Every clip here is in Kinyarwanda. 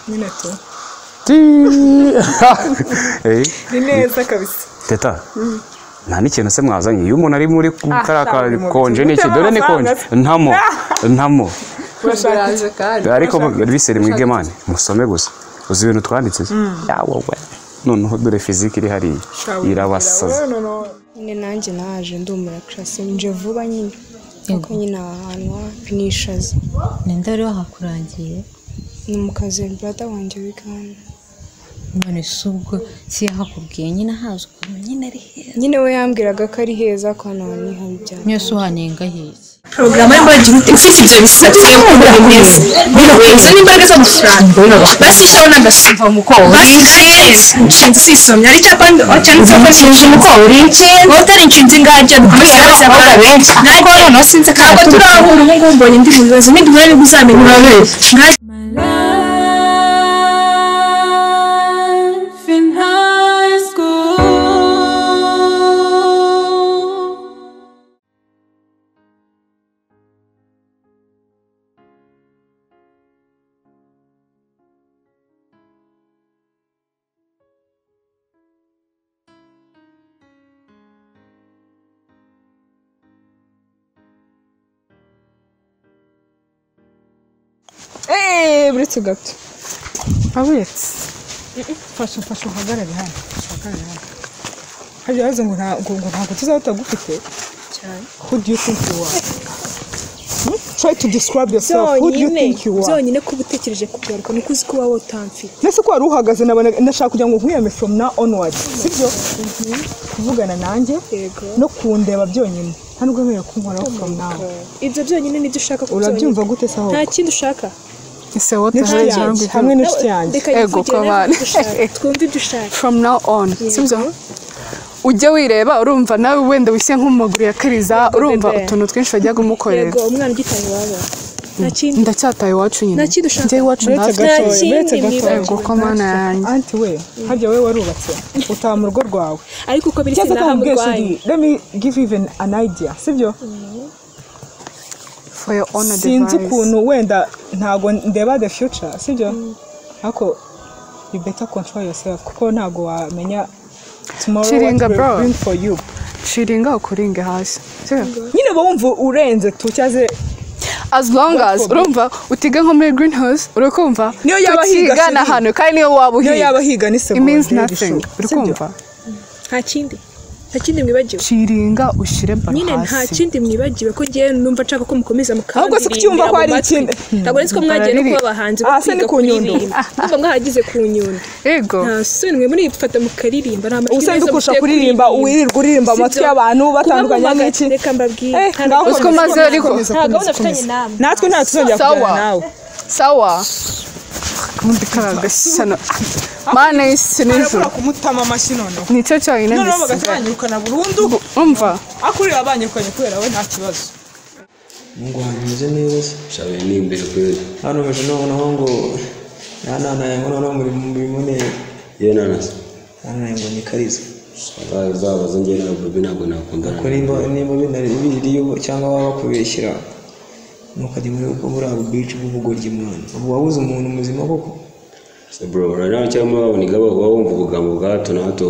Nyine tu. Eh, Ni neza kabisa. Teta. Nta n'ikintu se mwazanye iyo umuntu ari muri kariya konje n'iki dore ni konje ntamo ntamo Urashaka kandi. Ariko biseri mwige mani musome gusa uzi ibintu twanditse se yawe we noneho dore fiziki iri hariya irabasaza. Nyine nanjye naje ndumura classe nje vuba nyine kuko nyine aha hantu nishaza. Ninde wari wahakurangiye? Ni mu kazi brother wanjye wiga hano. None se ubwo si yahakubwiye nyine ahazi ukuntu nyine ari heza? Nyine we yambwiraga ko ari heza ko hano hantu ni habi cyane. Mwese uhanenga hehe? Porogaramu y'ambagira ute ufite ibyo bisatsi ukuntu bimeze izo ni imbaraga z'amafaranga basishaho n'agasuva umukobwa inshinzi sisomye hari icyapa cyanditseho ko inshinzi umukobwa uri inshinzi wowe utari inshinzi ngajya dukomeze abakobwa benshi ariko noneho sinzi ko ntabwo turahura ubu ngubu mbonye ndi mu bibazo niduhura nibwo uzamenya urabeshya. Life in high school. Eh, buretse gato. Abetse. Fasha fasha uhagarare hano. Uhagarare hano. Hajya haza ngo nta ngo ntabwo tuzaba tutagufite. Cyane. Who do you think you are? Hmm? Try to describe yourself. Who do you think you are? Byonyine kuba utekereje kugaruka nuko uzi ko waba utamfite. Nese ko wari uhagaze nabona ndashaka kugira ngo nkwiyame from now onwards. Sibyo? Kuvugana nanjye no kundeba byonyine. Nta nubwo wemerewe kunkoraho from now. Ibyo byonyine nibyo ushaka kubyonyine. Urabyumva gute se aho? Nta kindi ushaka. Ese wowe N'inshuti yanjye hamwe n'inshuti yanjye. Ego kabana. Twumve ibyo ushaka. From now on. Sibyo? Ujye wireba urumva nawe wenda wisye nko mu maguru ya Kariza urumva utuntu twinshi bajya kumukorera. Yego umwana ugitaye iwabo. Nta kindi. Ndacyataye iwacu nyine. Nta kindi ushaka. Njye iwacu Uretse ndafite. gato, uretse gato. Ego ko mana yanjye. Anti we, harya we warubatse utaha mu rugo rwawe. Ariko uko biri Cyangwa sinaha mu kamubwiye rwanyu. Shiri, let me give you even an idea, sibyo? For your own advice. Sinzi ukuntu wenda ntago ndeba the future, sibyo? Ariko you better control yourself kuko ntago wamenya tomorrow Chiringa, what will bro. bring for you. Chiringa ukuringe hasi. Sibyo? Nyine uba wumva urenze tu cyaze As long as urumva utiga nko muri greenhouse urikumva Niyo yaba ahiga tukigana Shiri. hano kandi niyo waba niyo uhiga. yaba ahiga ni It means segonderi nothing. Urikumva? Nta kindi. Nta kindi mwibagiwe. Chiringa ushire baro Nyine nta hasi. kindi mwibagiwe ko ngiye numva nshaka ko mukomeza Ahubwo si kucyumva ko hari ikindi. Ntabwo nzi ko mwagiye no kuba abahanzi bo Ah, se ni kwiga ku Nyundo. kuririmba. Ndumva mwahagize ku Nyundo. Ego. Nta soni mwe murifata mukaririmba nta majwi Ubusanzwe meza ukurusha mufite kuririmba wirirwa uririmba Si amatwi byo. y'abantu Kuba batandukanya mubaga- n'iki. Reka mbabwire. Eh, Nta ngaho gahunda Uziko maze ariko komeza, nta gahunda komeza, mfitanye komeza. namwe. Natwe nta tuzongera Sawa. kujyana nawe. Sawa. Ubundi karagashyano. Mana y'isi n'ijuru. Barabura kumutama amashyi noneho. Nicyo cyonyine Noneho bagahita gisigaye. banyirukana burundu. Umva. Akurira banyirukanye kubera we nta kibazo. Mungu wanjye umeze neza se? Shabe ni imbere kweli. Hano baje noneho ngo nana yango noneho muri murimo neza. Ye nanasi. Nana yango ni Kariza. Bazabaza njye na Bobi ntabwo nakundana. Ko nimba nimba binari biriyo cyangwa baba bakubeshyira ntukajya muri ubwo muri abo beach bw'ubugoryi mwana. Ubu wabuze umuntu muzima koko? Se bro, urabona cyangwa baboniga baba wumva ubugambo bwa hato na hato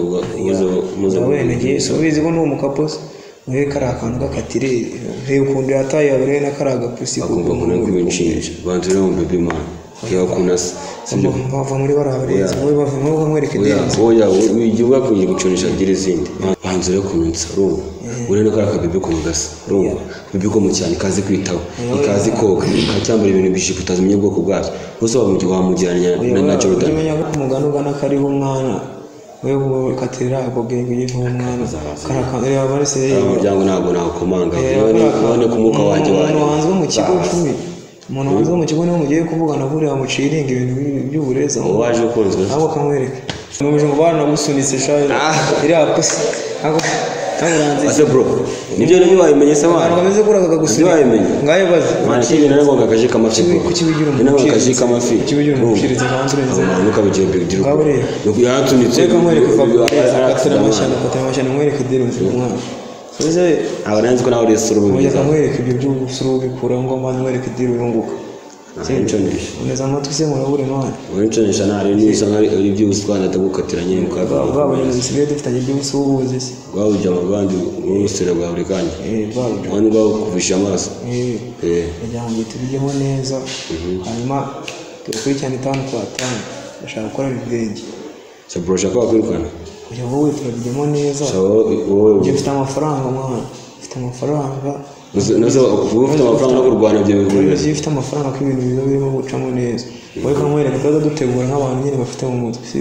muzo Urabona ngiye so ubizi ko ni umukapo se. Urebe kariya kantu k'akatire reba ukuntu yataye urebe na kariya gapusi akumva ukuntu ari kubinshinja. Banza urebe mu baby man. Reba ukuntu asa. Sibyo? Bava muri bariya barenze wowe bava muri ukamwereka Oya, idenzi. oya, ujya ubwakunye gucunisha agira izindi. Banza urebe ukuntu nsa, urumva? Urebe kariya kabibi ukuntu gasa, urumva? Kabibi ko mu cyane kazi kwitaho, ikazi koga, kacyambara ibintu bijipo utazimenya ubwoko bwabyo. Bose wamugereranya na Jordan. Umenya ko umugani ugana kariho umwana wewe katirira ako genge uyiva umwana kariya kantu reba barese Aba muryango ntabwo nakomanga. None ku mwuka wanjye umuntu wanjye. wanzwe mu kigo cumi umuntu wanzwe mu kigo niwe mugiye kuvugana buriya muciringa ibintu by'uburezi Uwo waje ukunzwe. ahubwo akamwereka numvise ngo baranagusunitse sha iriya pusi ntabwo ntabwo Ase bro, nibyo nibyo wabimenye se akantu wana? kameze kuriya Nibyo kakagusunika wabimenye. ngayo baze Mwana ikindi nari ngombwa akaji k'amafi bro. Kuki wigira umuntu Nari ngombwa akaji uciriritse? k'amafi. Kuki wigira umuntu uciriritse kandi urenze? Abo bantu ukabigira big deal. Ngaho rero. Nuko yaransunitse. Reka nkwereke Fabrice akatira amashyano akatira amashyano nkwereke Derenze umwana Uze Aba nari nzi ko nawe uri sura Oya ubizi. kamwereke ibyo by'ubusuru ubikuraho ngo mbanze nkwereke diri urunguka. Nconesha. Uneza amatwi se murabure mwana. Nconesha ntari nisa nkari ari by'ubuswa ndagukatira nyine mukaga. Bwabonye dusigaye dufitanye iby'ubusubuzi se. Bwabujya abandi urusera bwa buri kanya. Bwabujya. Wani bawukuvisha amaso. Kugira ngo tubijyemo neza. Hanyuma tukurikirane 5 kwa 5. Ndashaka gukora revenge. Sabrosha ko wakwirukana. Kugira ngo wowe turabijyemo neza. Wowe ufite amafaranga mwana. Ufite amafaranga. Nazo uba ufite amafaranga no kurwana ibyo bihuriro. Iyo ufite amafaranga ko ibintu biba birimo gucamo neza. Wowe kamwereka tuza dutegura nk'abantu nyine bafite mu mutwe si.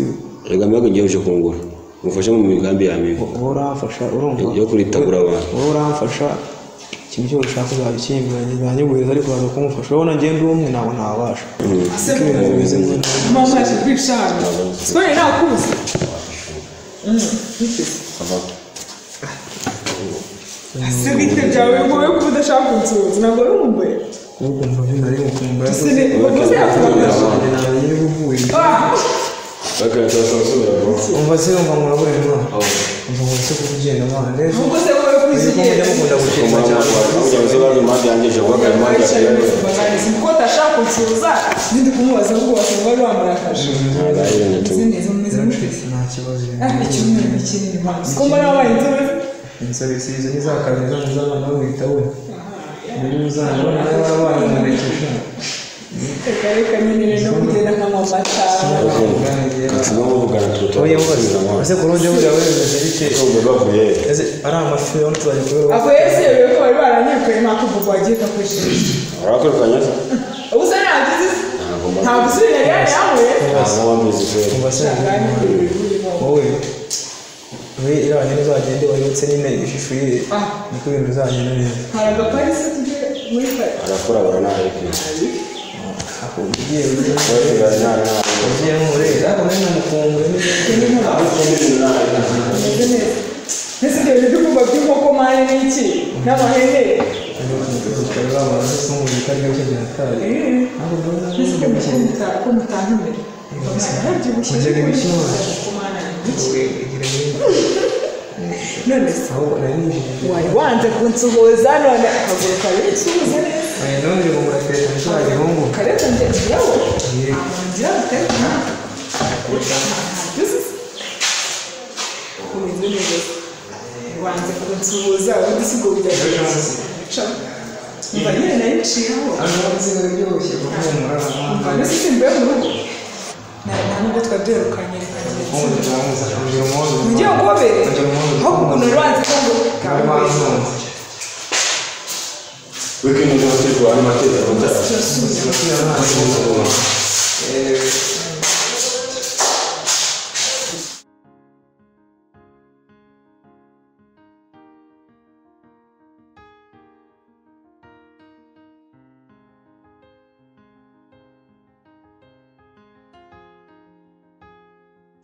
Rega mbega ngiye uje kungura. Ngufashe mu migambi ya mibi. Wowe uramfasha urumva. Yo kuritagura abantu. Wowe uramfasha ikintu cyose ushaka uzabikimbiranye nzanyiguhereza ariko uraza kumufasha. Urabona ngenda umwe ntabwo ntabasha. Mama yaje kwishana. Siporo nakuze. Se bite byawe ngo we kuba udashaka kunsuhuza ntabwo wari umumbuye. Ubwo mva nari mukumbuye. Umva se umva murabure mwana. Umva ngo se kugenda mwana. Ubwo se wowe kwisigiye. Mukunda gushima cyane. Kuko utashaka kunsuhuza ndi kumubaza ahubwo wasanga wari wamurakaje. Nta kibazo. Icyumweru kinini mwana. Siko mbona wabaye inzobe. Inzobe sizo nizakaza nzabana wita we. Muri uzabona nawe warabaye umurekesha. Reka nyine no kugenda nk'amata. Ese kuronje buriya wemeze bite? Ese ari amafi yo tuzajya kubera. Ako yese yewe ko bari baranyikuye nta kuvuga wagiye kakoresheje. Urakorukanye se? Ubu se ntagize. Ntabwo usubira yari yamuye. Umva se wowe we iriya nyine uzagende wayotse nyine ishusho ye niko ibintu bizagenda neza. Hari agaparisi tujye muri pari. Arakora baranaye pe. Ugiye ugiye murera ariko nari namukumbuye neza. Mbese ibyo bintu by'ukumva by'inkoko mane n'iki n'amahene. Mbese ibyo ko mutantumira. None se wari wanze kunsuhuza none akaguru kawe nsuhuze neza. None ngo muratereta cya gihungu. Kareta nje ngira ngira guteka. Umeze neza. Wanze kunsuhuza ubundi si ubwo bijya. Umva nyine nari nciyeho. Umva nese simbuye mu rugo. Nta nubwo twari duherukanye reka ngiye ngobere aho ukuntu uranze ko ngo Weekend ndio watu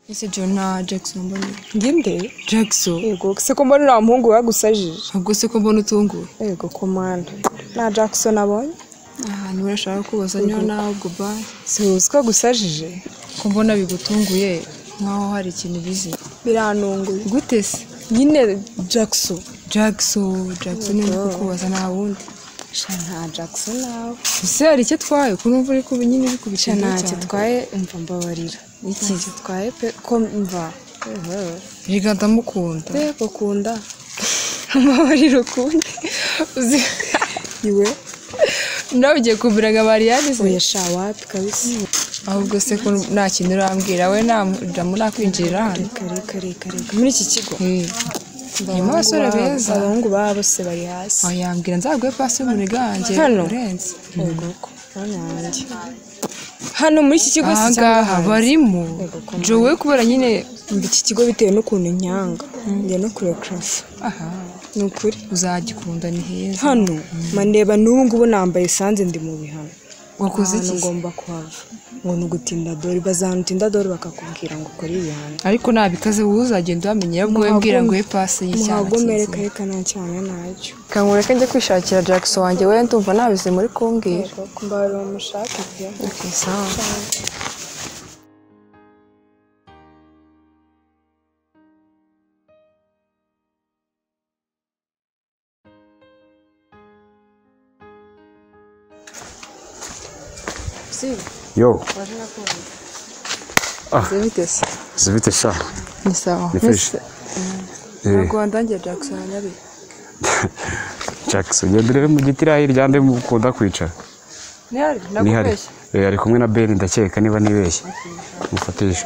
Ese John na Jackson mbona nginde Jackson yego se ko mbona uriya muhungu wagusajije ubwo se ko mbona utunguwe yego ko mana na Jackson abonye ahantu urashaka kubaza niyo nawe goodbye si uzi ko agusajije ko mbona bigutunguye nkaho hari ikintu bizi biranunguye gute se nyine Jackson Jackson ni kukubaza nta wundi sha nta Jackson nawe ese hari icyo twaye ko numva uri kubi nyine uri kubicana ntacyo twaye umva mbabarira iki twaye pe ko mva reka ndamukunda pe ukunda mbabarira ukunde uzi iwe nawe ugiye kumbwira ngo Marianne se oya sha wapi kabisa ahubwo se ko nta kintu urambwira we nta nakwinjirira hano reka reka reka muri iki kigo harimo abasore beza abahungu baba bose bari hasi yambwira nzaguhe pasi y'umuniga wanjye hano urenze yego ko wanjye hano muri iki kigo aha ngaha barimo Jowe kubera nyine iki kigo bitewe n'ukuntu nyanga njya no kurekarafa aha ni ukuri uzagikunda ni heza hano mandeba n'ubu ngubu nambaye sanze ndi mu bihano wakoze iki ngomba kuhava ngo ni ugutinda dore bazanutinda dore bakakubwira ngo ukore ibihano ariko nabikaze wowe uzagenda wamenye ubwo wembwira ngo we pasi y'icyana muhagome reka reka nta cyana nacyo kangureke njye kwishakira Jackson wanjye we ndumva nabize muri kumbwira mbarira umushake pe okay sawa Jackson. Yo. Ah. Zibite. Zibite sha. Ni sawa. Ni fresh. Ntabwo wandangiye Jackson nyabi. Jackson genda urebe mu giti hirya nde mukunda kwicara. Nihari nakubeshye. Ari kumwe na Ben ndakeka niba nibeshye. Mufatishe.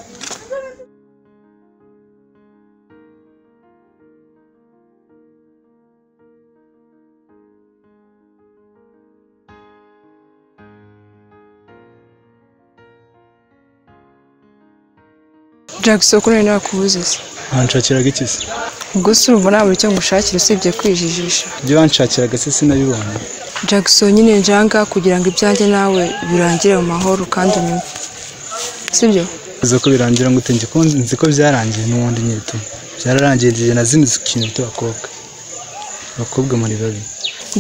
Jackson ko nari nakubuze se. Wanshakiraga iki se? Ubwo se urumva nta buri cyo ngushakira usibye kwijijisha. Ibyo wanshakiraga se sinabibonye. Jackson nyine njanga kugira ngo ibyanjye nawe birangire mu mahoro kandi unyumve. Sibyo? Uzi ko birangira ngo utenje ko nzi ko byarangiye n'ubundi nyito. Byararangiye ngiye nazinze ikintu cy'abakobwa. Abakobwa muri babi.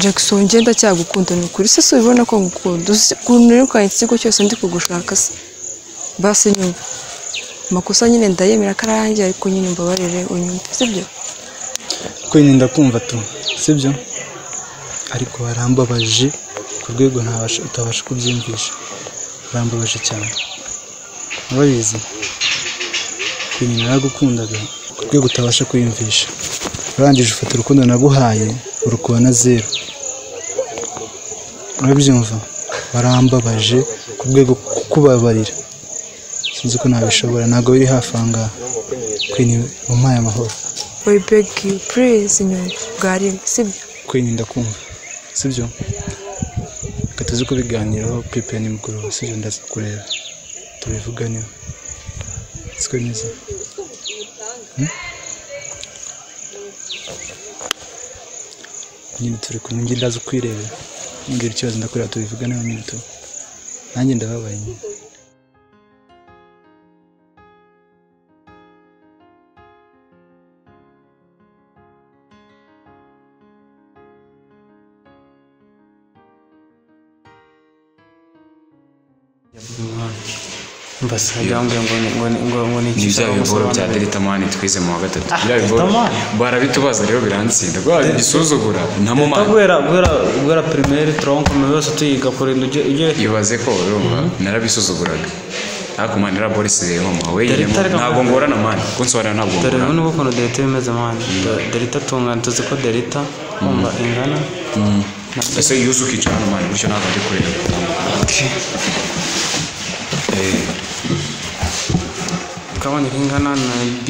Jackson ngenda cyagukunda ni ukuri se ubibona ko ngukunda. Ukuntu nirukanye ikigo cyose ndi kugushaka se. Basi nyumva. Makosa nyine ndayemera karangiye ariko nyine mbabarire unyumve sibyo? Kwini ndakumva tu sibyo? Ariko warambabaje ku rwego ntabasha utabasha kubyumvisha. Warambabaje cyane. Urabizi? Kwini naragukundaga ku rwego utabasha kwiyumvisha. Urangije ufata urukundo naguhaye urukuba na zero. Urabyumva? Warambabaje ku rwego kukubabarira. Sinzi ko nabishobora ntabwo biri hafi aha ngaha. Kwini umpaye amahoro. We beg you please nyumva bwari sibyo? Kwini ndakumva sibyo? Reka tuze kubiganiraho pipe nimugoroba sibyo ndaza kureba tubivuganeho siko neza. Nyine turi kumwe njye ndaza kwirebera ngira ikibazo ndakureba tubivuganeho nyine tu nanjye ndababaye nyine. Ngo ni bya biboro bya Delta mani twize mu wa gatatu. Bya biboro barabitubaza rero birantsinda. Rwa bisuzugura nta mu mani. Guhera primaire tronc commun yose tuyiga kurinda ujye ibaze ko urumva narabisuzuguraga. Ariko mani ra Boris rero mama we ntabwo ngorana mani kunsobanura ntabwo ngorana. Dore n'ubu ukuntu Delta bimeze mani. Delta tungana tuzi ko Delta kumva ingana. Ese yuzuka ukicara hano mani gutyo ntabwo ndi kureba. Twabonye ko ingana na b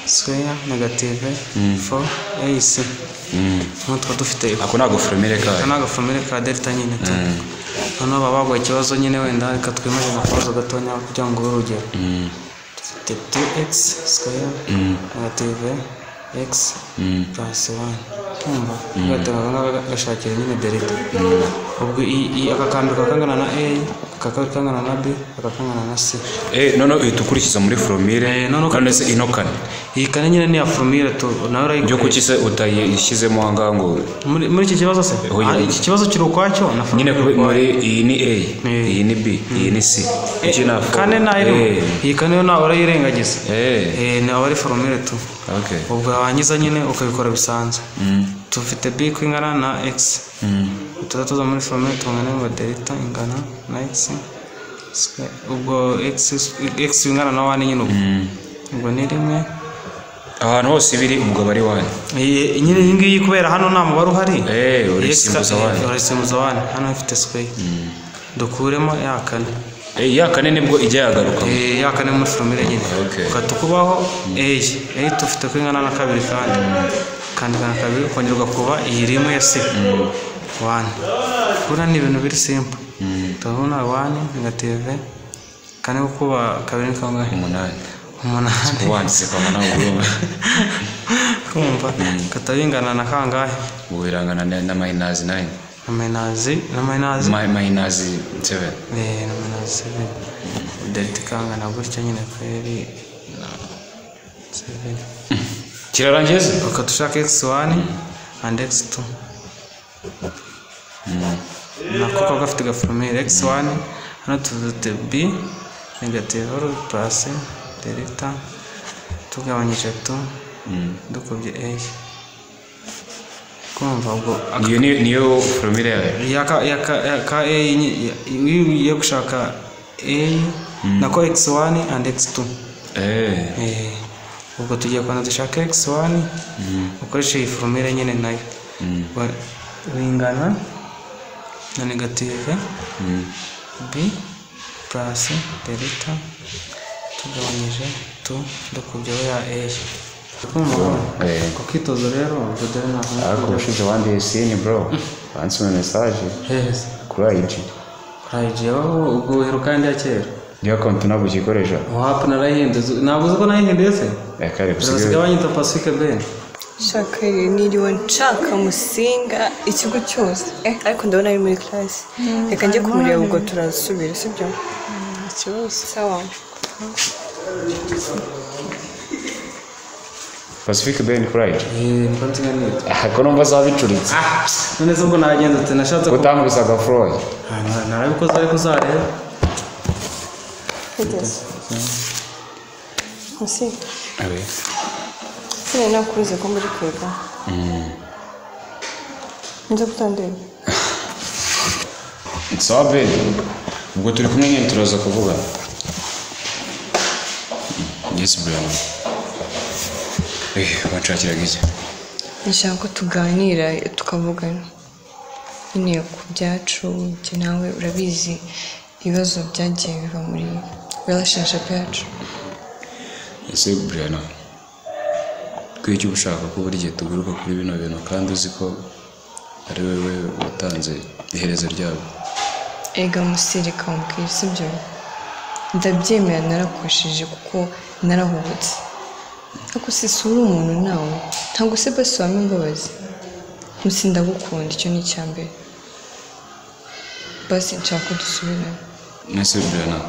square negative 4ac. Nk'uko dufite ako ni agaforomire kayo. Ako ni agaforomire ka delta nyine tu. Noneho baba baguha ikibazo nyine wenda reka twimaze akabazo gatonya kugira ngo ube urugero. Dufite 2x square negative x plus 1. Kumva gatanga gashakira nyine delta. Ubwo aka kantu kakangana na a, aka kangana na b, aka kangana na c. Noneho uhita ukurikiza muri formule none se ino kane. Iyi kane nyine ni ya formule tu nawe urayikoresha. Byo kuki se utayishyizemo aha ngaha ngo muri iki kibazo se? Iki kibazo kiri ukwacyo na nyine muri iyi ni a, iyi ni b, iyi ni c. Iki na kane na irimo. Iyi kane yo nawe urayirengagiza. Ni aba ari formule tu. Okay. Ubwo warangiza nyine ukabikora bisanzwe. Tufite b ko ingana na x. Tuza muri formule tungana ngo delta ingana na x ubwo x ingana na 1 nyine ubwo. Ubwo ni rimwe. Ahantu hose ibiri umugabo ari 1. Nyine iyi ngiyi kubera hano nta mubare uhari. Urisimbuza 1. Urisimbuza 1 hano ifite square. Dukuremo ya kane. Ya kane nibwo ijya yagaruka. Ya kane muri formule nyine. Ukatukubaho a tufite ko ingana na kabiri kandi. Kandi kana kabiri ukongera ugakuba iyi rimwe ya c. 1. Buriya ni ibintu biri simple. Turabona 1 negative kane gukuba kabiri ni kangahe? 8. 8. Wanditse kwa manangu. Kumva katabingana na kangahe? Ubu birangana na minus 9. Minus na minus minus 7. Na minus 7. Delta kangana gutya nyine kweri 7. Kirarangiye? Ukatushaka x1 and x2. Nako kaba gafite gaforomire x1 hano tufite b negative plus delta tugabanyije 2 dukubye a. Kumva ubwo Iyo niyo formule yayo. Ya ka a iyo gushaka a nako x1 and x2. Ubwo tugiye kubanza dushaka x1 ukoresheje iyi formule nyine nayo. Bingana na negative b plus delta tugabanyije 2 dukubyeho ya a. Kumva ku kitozo rero ubwo dore ntabwo. Ariko ubushize wandiye seen bro, wansume message kuri IG. Kuri IG ubwo uheruka indi ya kera. Niyo konti ntabwo ukikoresha? Wapi, narayihinduye. Ntabwo uzi ko nayihinduye se? Reka reka. Basigaye banyita Pacifique Ben. Shaka niriwe nshaka Musinga ikigo cyose, ariko ndabona ari muri class. Reka njye kumureba, ubwo turasubira, sibyo? Ikibazo. Sawa. Pacifique Ben kuri IG? Eh, niko nsigaye nitwa. Ko numva zabicuritse. None se ubwo nagenze ute? Nashatse Utankubise Floyd? Narabikoze, ariko uzarebe. Kugeza Musinga. Abe. Sinari nakubuze ko muri kwiga. Nza kutandeba. Sawa Ben, ubwo turi kumwe nyine turaza kuvugana. Yes Brian. Wanshakiraga iki? Nshaka ko tuganira, tukavugana nyine ku byacu njye nawe. Urabizi ibibazo byagiye biva muri relationship yacu. Ese Brian, ko icyo uba ushaka ko buri gihe tugaruka kuri bino bintu kandi uzi ko ari wowe watanze iherezo ryabo? Ega musirika, wambwira, sibyo? Ndabyemera narakosheje kuko narahubutse, ariko si uri umuntu nawe? Ntabwo se basi wampa imbabazi? Musi, ndagukunda, icyo ni icya mbere. Basi nshaka ko dusubirana. Ese Brian,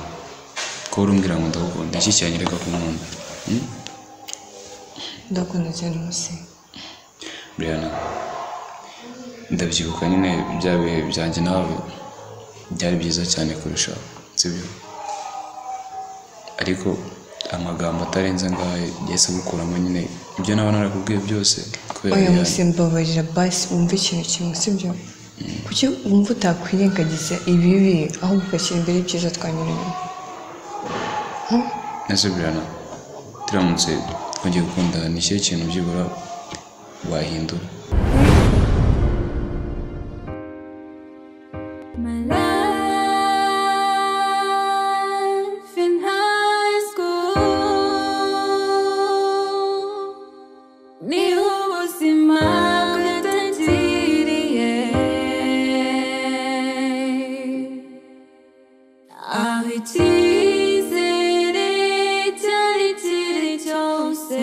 ko urumbwira ngo ndagukunda, iki cyanyereka ko unkunda? Ndagukunda cyane, Musi. Brian, ndabyibuka nyine bya bihe byanjye nawe byari byiza cyane kurushaho, sibyo? Ariko amagambo atarenze ngayo yahise agukuramo nyine ibyo naba narakubwiye byose kubera Oya. Liliane. Musi, mbabarira basi wumve ikintu kimwe, sibyo? Kuki wumva utakwirengagiza ibibi ahubwo ugashyira imbere ibyiza twanyuranyemo? Ese Brian, turamutse twongeye gukundana, ni ikihe kintu byibura wahindura? My life in high school ni ubuzima bwatangiriye, aho icyizere cyari kiri cyose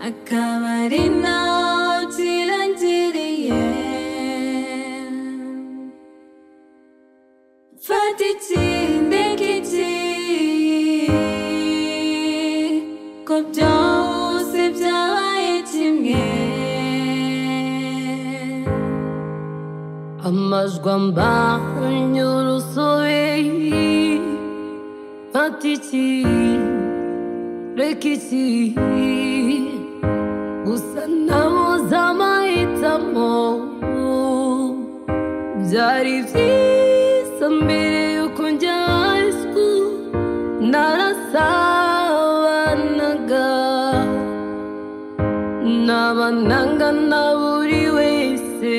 akaba ari naho kirangiriye. Fata iki, ndeka iki, ko byose byabaye kimwe? Amajwi ambanya urusobe, fata iki, reka iki, gusa nabuze amahitamo. Byari byiza mbere yuko njya high school, narasabanaga nabananga na buri wese,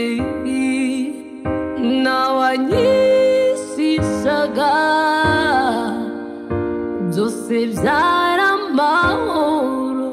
nawanyishishaga byose byara